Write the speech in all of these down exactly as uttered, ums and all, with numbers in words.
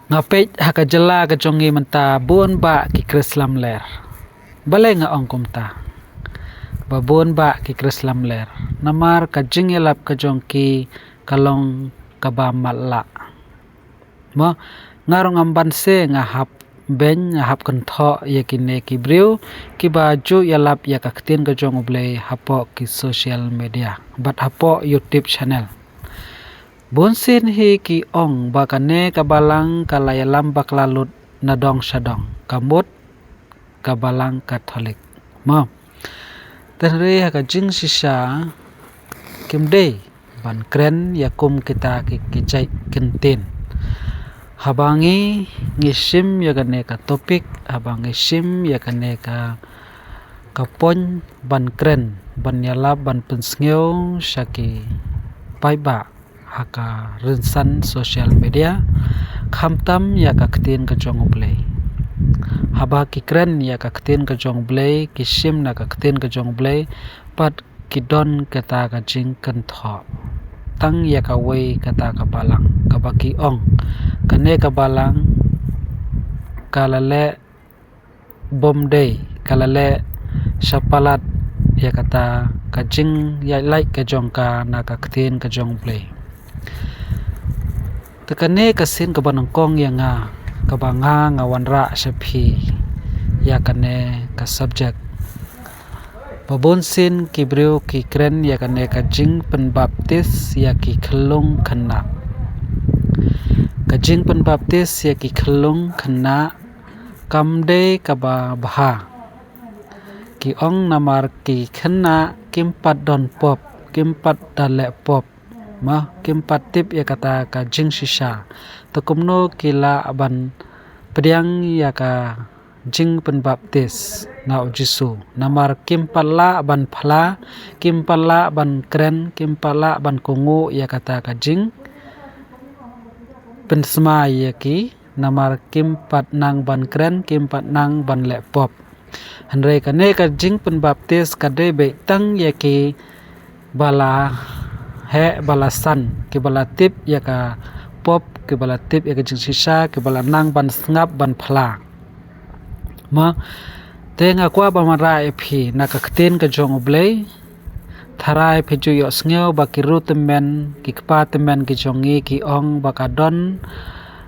Nga peit ha ka jylla ka jong ngi mynta bun bah ki Khrislamler. Balei nga ong kumta? Ba bun bah ki Khrislamler. Namar ka jingïalap ka jong ki ka long kaba matlah. Mo, nga ruh ngam banse nga hap beiñ, nga hap kynthoh ïa kine ki briew kiba ju ïalap ïa ka ktien ka jong U Blei hapoh ki social media bad hapoh YouTube channel. Bun sien hi ki ong ba kane ka balang ka la ïalam bakla lut na dong sha dong, ka mut ka balang Katholik. Mo. Te hynrei ha ka jingshisha kim dei ban kren ïa kum kita ki, ki jait ktien. Haba ngi, ngi shim ïa kane ka topic, haba ngi shim ïa kane ka, ka point ban kren, ban ïalap, ban pynsngew sha ki paidbah ha ka rynsan social media, khamtam ïa ka ktien ka jong U Blei. Haba ki kren ïa ka ktien ka jong U Blei, ki shim na ka ktien ka jong U Blei, pat ki don kata ka jingkynthoh tang ïa kawei kata ka balang, kaba ki ong kane ka balang ka la leh bym dei, ka la leh shapalat ïa kata ka jingïaid lait ka jong ka na ka ktien ka jong U Blei. Te kane ka sien kaba nyngkong ïa nga, kaba nga nga wanrah sha phi ïa kane ka subject. Ba bun sien ki briew ki kren ïa kane ka jingpynbaptis ïa ki khyllung khynnah. Ka jingpynbaptis ïa ki khyllung khynnah kam dei kaba bha. Ki ong namar ki khynnah kim pat don pop, kim pat da leh pop. Mo, kim pat tip ïa kata ka jingshisha. Te kumno ki lah ban pdiang ïa ka jingpynbaptis na U Jisu. Namar kim pat lah ban phla, kim pat lah ban kren, kim pat lah ban kohnguh ïa kata ka jingpynsmai ïa ki. Namar kim pat nang ban kren, kim pat nang ban leh pop. Hynrei kane ka jingpynbaptis ka dei beit tang ïa ki ba la heh, ba la san, ki ba la tip ïa ka pop, ki ba la tip ïa ka jingshisha, ki ba la nang ban sngap ban phla. Mo, te nga kwah ban wanrah ïa phi na ka ktien ka jong U Blei. Tharai phi ju ïohsngew ba ki riewtymmen, ki kpa tymmen ki jong ngi ki ong ba ka don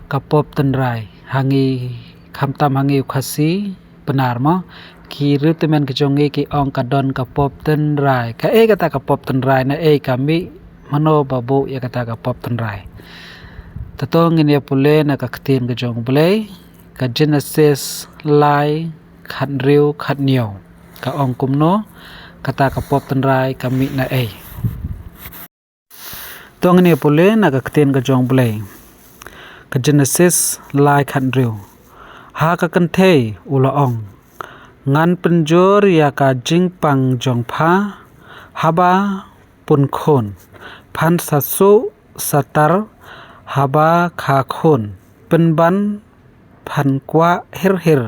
ka pop tynrai ha ngi, khamtam ha ngi u Khasi Pnar mo. Ki riewtymmen ki jong ngi ki ong ka don ka pop tynrai. Kaei kata ka pop tynrai, naei ka mih mano ba buh ïa kata ka pop tynrai? Te to ngin ïa pule na ka ktien ka jong U Blei, ka Genesis lai khathynriew khathynñiew. Ka ong kumno, kata ka pop tynrai ka mih naei? To ngin ïa pule na ka ktien ka jong U Blei. Ka Genesis lai khathynriew. Ha ka kynthei u la ong, ngan pynjur ïa ka jingpang jong pha haba pun khun, phan sa suh sa tar haba kha khun, pynban phan kwah hir hir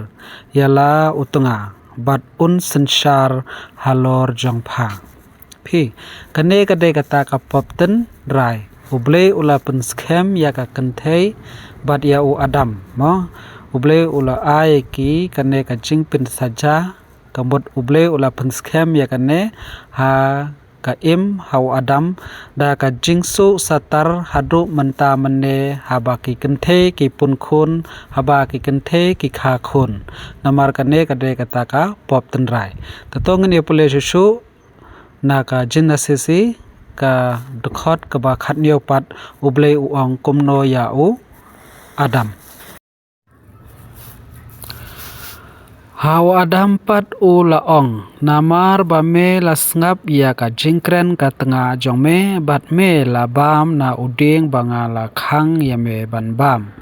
ïa la u tnga bad un synshar halor jong pha. Phi, kane ka dei kata ka pop tynrai. U Blei u la pynskhem ïa ka kynthei bad ïa u Adam mo. U Blei u la ai ki kane ka jingpynsaja, ka mut U Blei u la pynskhem ïa kane ha ka Im, ha u Adam, da ka jingsuh sa tar haduh mynta mynne haba ki kynthei ki pun khun, haba ki kynthei ki kha khun. Namar kane ka dei kata ka pop tynrai. Te to ngin ïa pule shuh shuh na ka Genesis, ka dkhot kaba khathynñiew pat, U Blei u ong kumno ïa u Adam. Ha u Adam pat u la ong, namar ba me la sngap ïa ka jingkren ka tnga jong me, bad me la bam na u dieng ba nga la khang ïa me ban bam.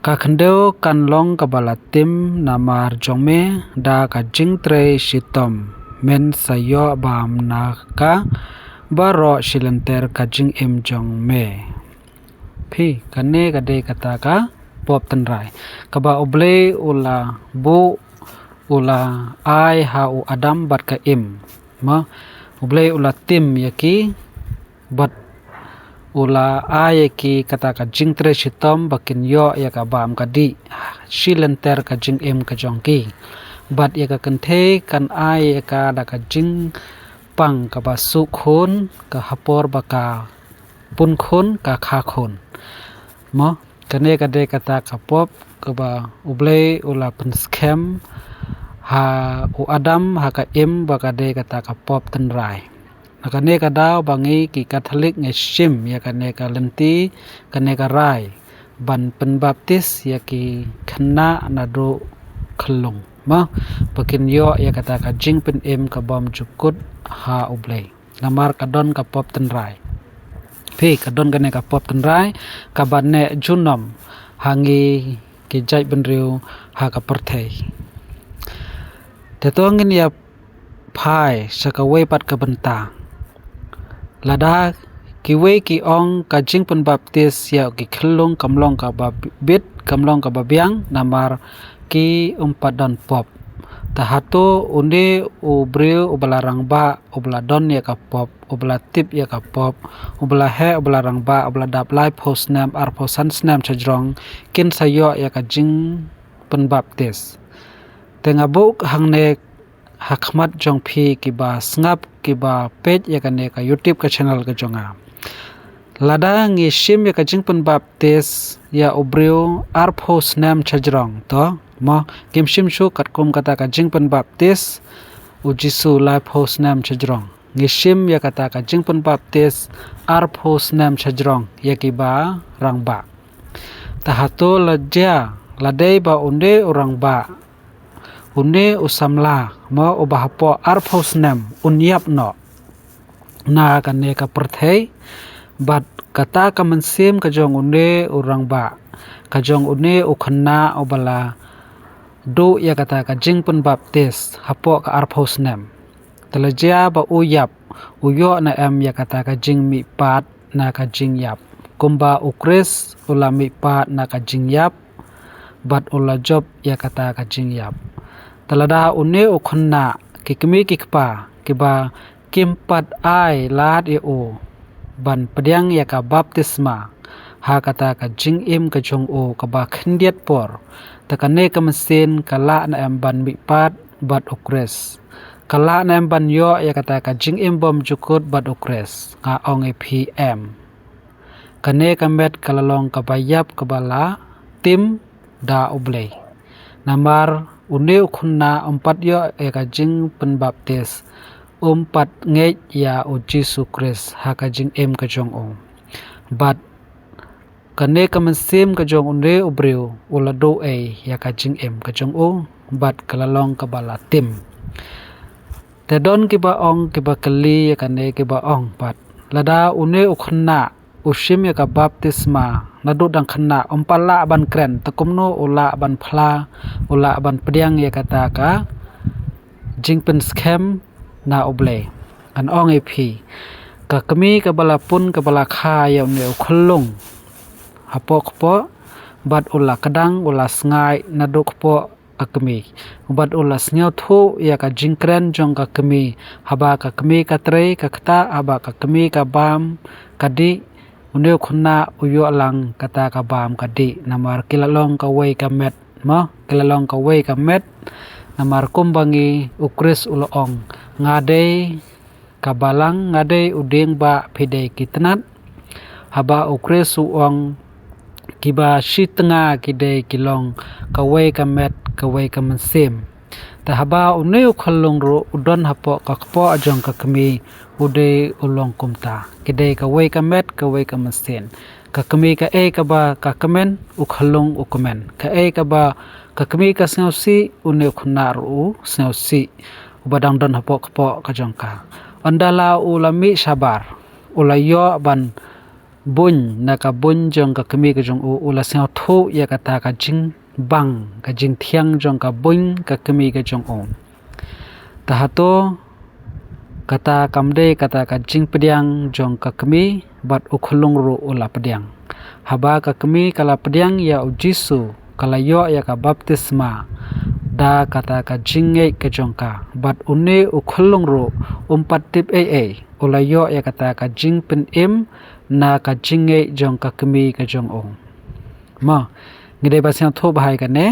Ka khyndew kan long kaba la tim namar jong me, da ka jingtrei shitom men sa ïoh bam na ka baroh shi lynter ka jingim jong me. Phi, kane ka dei kata ka pop tynrai kaba U Blei u la buh, u la ai ha u Adam bad ka Im. Ma, U Blei u la tim ïa ki bad u la ai ïa ki kata ka jingtrei shitom ba kin ïoh ïa ka bam ka dih shi lynter ka jingim ka jong ki. Bad ïa ka kynthei kan ai ïa ka da ka jingpang kaba suk khun, ka ha por ba ka pun khun, ka kha khun. Mo, kane ka dei kata ka pop kaba U Blei u la pynskhem ha u Adam, ha ka Im, ba ka dei kata ka pop tynrai. Na kane ka daw ba ngi ki Katholik ngi shim ïa kane ka lynti, kane ka rai ban pynbaptis ïa ki khynnah naduh khyllung, mo, ba kin ïoh ïa kata ka jingpynim ka bymjukut ha U Blei. Namar ka don ka pop tynrai. Phi, ka don kane ka pop tynrai kaba neh junom ha ngi ki jaitbynriew ha ka pyrthei. Te to ngin ïa phai sha kawei pat ka bynta. Lada kiwei ki ong ka jingpynbaptis ïa ki khyllung kam long kaba bit, kam long kaba biang, namar kim pat don pop. Te hato une u briew uba la rangbah, uba la don ïa ka pop, uba la tip ïa ka pop, uba la heh, uba la rangbah, uba la dap laiphew snem, arphew san snem shajrong, kin sa ïoh ïa ka jingpynbaptis? Te nga buh hangne ha khmat jong phi kiba sngap, kiba peit ïa kane ka YouTube ka channel ka jong nga. Lada ngi shim ïa ka jingpynbaptis ïa u briew arphew snem shajrong, to, mo, ngim shim shuh katkum kata ka jingpynbaptis u Jisu laiphew snem shajrong. Ngi shim ïa kata ka jingpynbaptis arphew snem shajrong ïa kiba rangbah. Te hato la jia, la dei ba une u rangbah, une u samla, mo, uba hapoh arphew snem un ïap noh na kane ka pyrthei, bad kata ka mynsiem ka jong une u rangbah, ka jong une u khynnah uba la duh ïa kata ka jingpynbaptis hapoh ka arphew snem, te la jia ba u ïap, u ïoh ne em ïa kata ka jingmihpat na ka jingïap, kumba u Khrist u la mihpat na ka jingïap, bad u la jop ïa kata ka jingïap? Te lada une u khynnah, ki kmie ki kpa kiba kim pat ai lad ïa u ban pdiang ïa ka baptisma ha kata ka jingim ka jong u kaba khyndiat por, te kane ka mynsiem ka lah ne em ban mihpat bad u Khrist? Ka lah ne em ban ïoh ïa kata ka jingim bymjukut bad u Khrist? Nga ong ïa phi, em. Kane ka met ka la long kaba ïap kaba la tim da U Blei. Namar une u khynnah um pat ïoh ïa ka jingpynbaptis, um pat ngeit ïa u Jisu Khrist ha ka jingim ka jong u. Bad kane ka mynsiem ka jong une u briew u la duh ei ïa ka jingim ka jong u, bad ka la long kaba la tim. Te don kiba ong, kiba kylli ïa kane, kiba ong pat, lada une u khynnah u shim ïa ka baptisma naduh dang khynnah, um pat lah ban kren, te kumno u lah ban phla, u lah ban pdiang ïa kata ka jingpynskhem na U Blei? Ngan ong ïa phi, ka kmie kaba la pun, kaba la kha ïa une u khyllung hapoh kpoh, bad u la kdang, u la sngaid naduh kpoh ka kmie, bad u la sngewthuh ïa ka jingkren jong ka kmie. Haba ka kmie ka trei, ka ktah, haba ka kmie ka bam ka dih, une u khynnah u ïoh lang kata ka bam ka dih, namar ki la long kawei ka met, mo, ki la long kawei ka met. Namar kumba ngi, u Khrist u la ong, nga dei ka balang, nga dei u dieng bah, phi dei ki tnat. Haba u Khrist u ong, kiba shi tnga ki dei ki long kawei ka met, kawei ka mynsiem. Te haba une u khyllung ruh u don hapoh ka kpoh jong ka kmie, u dei u long kumta, ki dei kawei ka met, kawei ka mynsiem. Ka kmie kaei kaba ka kmen, u khyllung u kmen. Kaei kaba ka kmie ka sngewsih, une u khynnah ruh u sngewsih, uba dang don hapoh kpoh ka jong ka. Ynda la u la mih shabar, u la ïoh ban buiñ na ka buiñ jong ka kmie ka jong u, u la sngewthuh ïa kata ka jingbang, ka jingthiang jong ka buiñ ka kmie ka jong u. Te hato kata kam dei kata ka jingpdiang jong ka kmie, bad u khyllung ruh u la pdiang? Haba ka kmie ka la pdiang ïa u Jisu, ka la ïoh ïa ka baptisma da kata ka jingngeit ka jong ka, bad une u khyllung ruh um pat tip ei ei, u la ïoh ïa kata ka jingpynim na ka jingngeit jong ka kmie ka jong u. Mo, ngi dei ban sngewthuh bha ïa kane.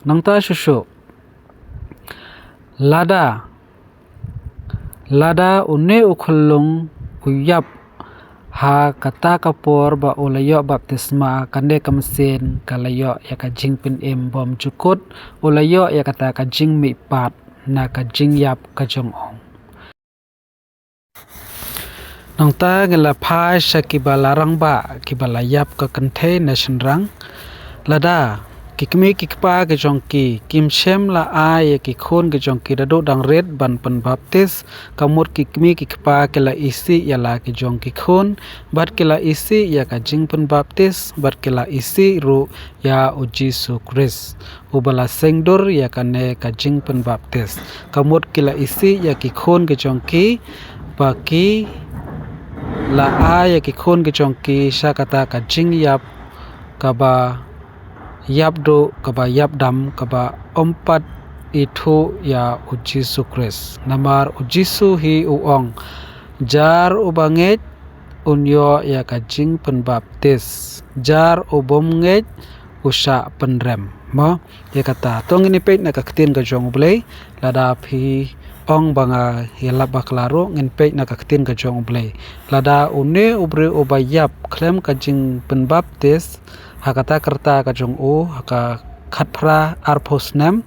Nangta shuh shuh, lada, lada une u khyllung u ïap ha kata ka por ba u la ïoh baptisma, kane ka mynsiem ka la ïoh ïa ka jingpynim bymjukut, u la ïoh ïa kata ka jingmihpat na ka jingïap ka jong u. Nangta ngi la phai sha kiba la rangbah, kiba la ïap ka kynthei na shynrang. Lada ki kmie ki kpa ki jong ki kim shym la ai ïa ki khun ki jong ki da duh dang rit ban pynbaptis, ka mut ki kmie ki kpa ki la isih ïa la ki jong ki khun, bad ki la isih ïa ka jingpynbaptis, bad ki la isih ruh ïa u Jisu Khrist uba la seng dur ïa kane ka jingpynbaptis. Ka mut ki la isih ïa ki khun ki jong ki, ba ki la ai ïa ki khun ki jong ki sha kata ka jingïap kaba ïap duh, kaba ïap dam, kaba ym pat ithuh ïa u Jisu Khrist. Namar u Jisu hi u ong, jar uba ngeit un ïoh ïa ka jingpynbaptis, jar u bym ngeit u shah pynrem. Mo, ïa kata. To ngin ïa peit na ka ktien ka jong U Blei, lada phi ong ba nga ïalap bakla ruh, ngin peit na ka ktien ka jong U Blei. Lada une u briew uba ïap khlem ka jingpynbaptis ha kata ka rta ka jong u, ha ka khatphra arphew snem,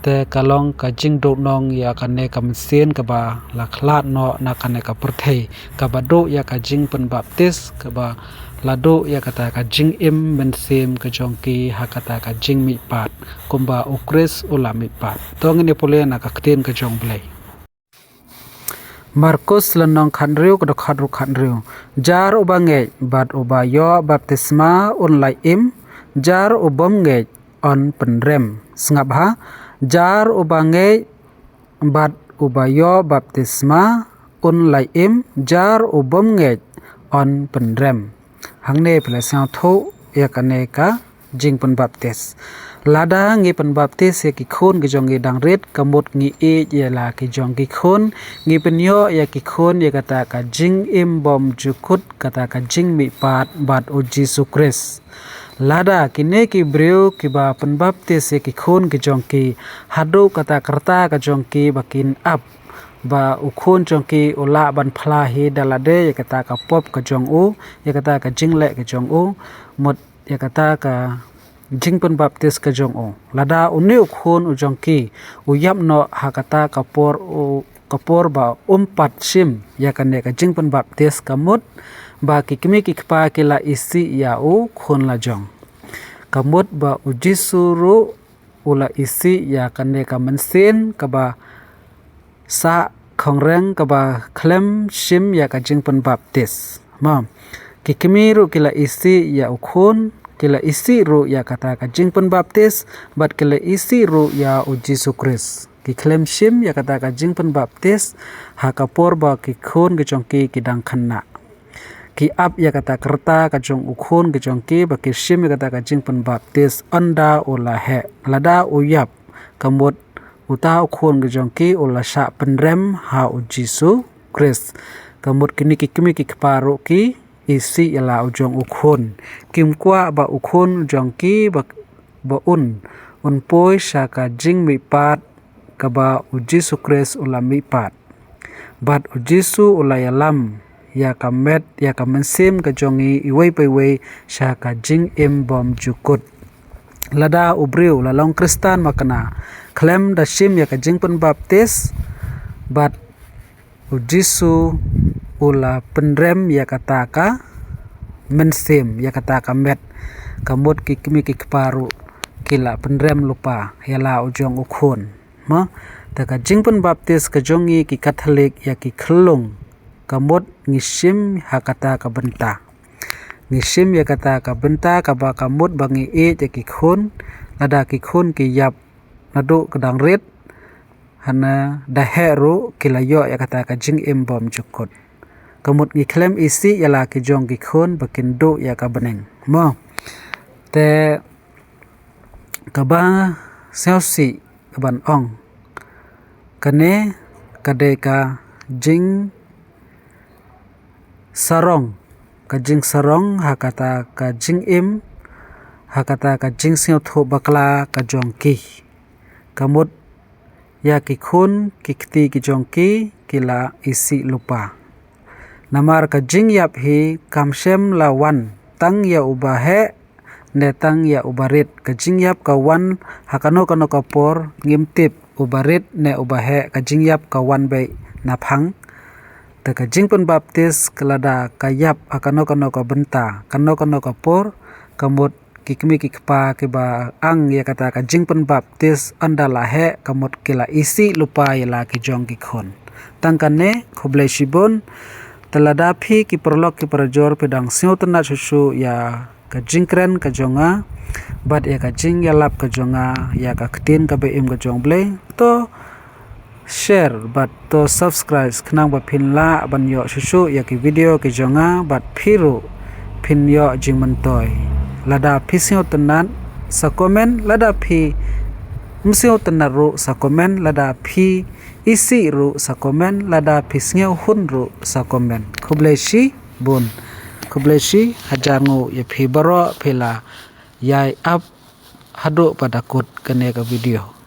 te ka long ka jingduhnong ïa kane ka mynsiem kaba la khlad noh na kane ka pyrthei, kaba duh ïa ka jingpynbaptis, kaba la duh ïa kata ka jingim mynsiem ka jong ki ha kata ka jingmihpat, kumba u Khrist u la mihpat. To ngin ïa pule na ka ktien ka jong U Blei. Markus lynnong khathynriew, ka dkhot ruh khathynriew. Jar uba ngeit bad uba ïoh baptisma un la im, jar u bym ngeit un pynrem. Sngap ha, jar uba ngeit bad uba ïoh baptisma un la im, jar u bym ngeit un pynrem. Hangne phi la sngewthuh ïa kane ka jingpynbaptis. Lada ngi pynbaptis ïa ki khun ki jong ngi dang rit, ka mut ngi ïeit ïa la ki jong ki khun, ngi pynïoh ïa ki khun ïa kata ka jingim bymjukut, kata ka jingmihpat bad u Jisu Khrist. Lada kine ki briew kiba pynbaptis ïa ki khun ki jong ki haduh kata ka rta ka jong ki ba kin ap ba u khun jong ki u lah ban phla hi da lade ïa kata ka pop ka jong u, ïa kata ka jingleh ka jong u, mut ïa kata ka jingpynbaptis ka jong u. Lada une u khun u jong ki u ïap noh ha kata ka por u, ka por ba um pat shim ïa kane ka jingpynbaptis, ka mut ba ki kmie ki kpa ki la isih ïa u khun la jong. Ka mut ba u Jisu ruh u la isih ïa kane ka mynsiem kaba sah khongreng kaba khlem shim ïa ka jingpynbaptis. Mo, ki kmie ruh ki la isih ïa u khun, ki la isih ruh ïa kata ka jingpynbaptis, bad ki la isih ruh ïa u Jisu Khrist. Ki khlem shim ïa kata ka jingpynbaptis ha ka por ba ki khun ki jong ki ki dang khynnah. Ki ap ïa kata ka rta ka jong u khun ki jong ki ba ki shim ïa kata ka jingpynbaptis ynda u la heh. Lada u ïap, ka mut uta u khun ki jong ki u la shah pynrem ha u Jisu Khrist. Ka mut kine ki kmie ki kpa ruh ki isih ïa la u jong u khun. Kim kwah ba u khun jong ki ba, ba un, un poi sha ka jingmihpat kaba u Jisu Khrist u la mihpat. Bad u Jisu u la ïalam ïa ka met, ïa ka mynsiem ka jong ngi iwei pa iwei sha ka jingim bymjukut. Lada u briew la long Khristan makna khlem da shim ïa ka jingpynbaptis, bad u Jisu u la pynrem ïa kata ka mynsiem, ïa kata ka met, ka mut ki kmie ki kpa ruh ki la pynrem lypa ïa la u jong u khun. Mo, te ka jingpynbaptis ka jong ngi ki Katholik ïa ki khyllung, ka mut ngi shim ha kata ka bynta. Ngi shim ïa kata ka bynta kaba ka mut ba ngi ïeit ïa ki khun, lada ki khun ki ïap naduh ka dang rit, hana da heh ruh ki la ïoh ïa kata ka jingim bymjukut. Ka mut ngi khlem isih ïa la ki jong ki khun ba kin duh ïa ka bneng. Mo, te kaba sngewsih kaban ong, kane ka dei ka jingsarong ka jingsarong ha kata ka jingim, ha kata ka jingsngewthuh bakla ka jong ki. Ka mut ïa ki khun ki kti ki jong ki ki la isih lypa. Namar ka jingïap hi kam shym la wan tang ïa uba heh ne tang ïa uba rit. Ka jingïap ka wan ha kano kano ka por ngim tip, uba rit ne uba heh, ka jingïap ka wan beit na phang. Te ka jingpynbaptis ka lada ka ïap ha kano kano ka bynta, kano kano ka por, ka mut ki kmie ki kpa kiba ang ïa kata ka jingpynbaptis ynda la heh, ka mut ki la isih lypa ïa la ki jong ki khun. Tang kane, khublei shibun. Te lada phi ki paralok ki parajor phi dang sngewtynnat shuh shuh ïa ka jingkren ka jong nga bad ïa ka jingïalap ka jong nga ïa ka ktien kaba im ka jong Blei, to share bad to subscribe khnang ba phin lah ban ïoh shuh shuh ïa ki video ki jong nga bad phi ruh phin ïoh jingmyntoi. Lada phi sngewtynnat sa comment, lada phi ym sngewtynnat ruh sa comment, lada phi isih ruh sa comment, lada phi sngewhun ruh sa comment. Khublei shibun. Khublei shi hajar nguh ïa phi baroh phi la ïai ap haduh ba da kut kane ka video.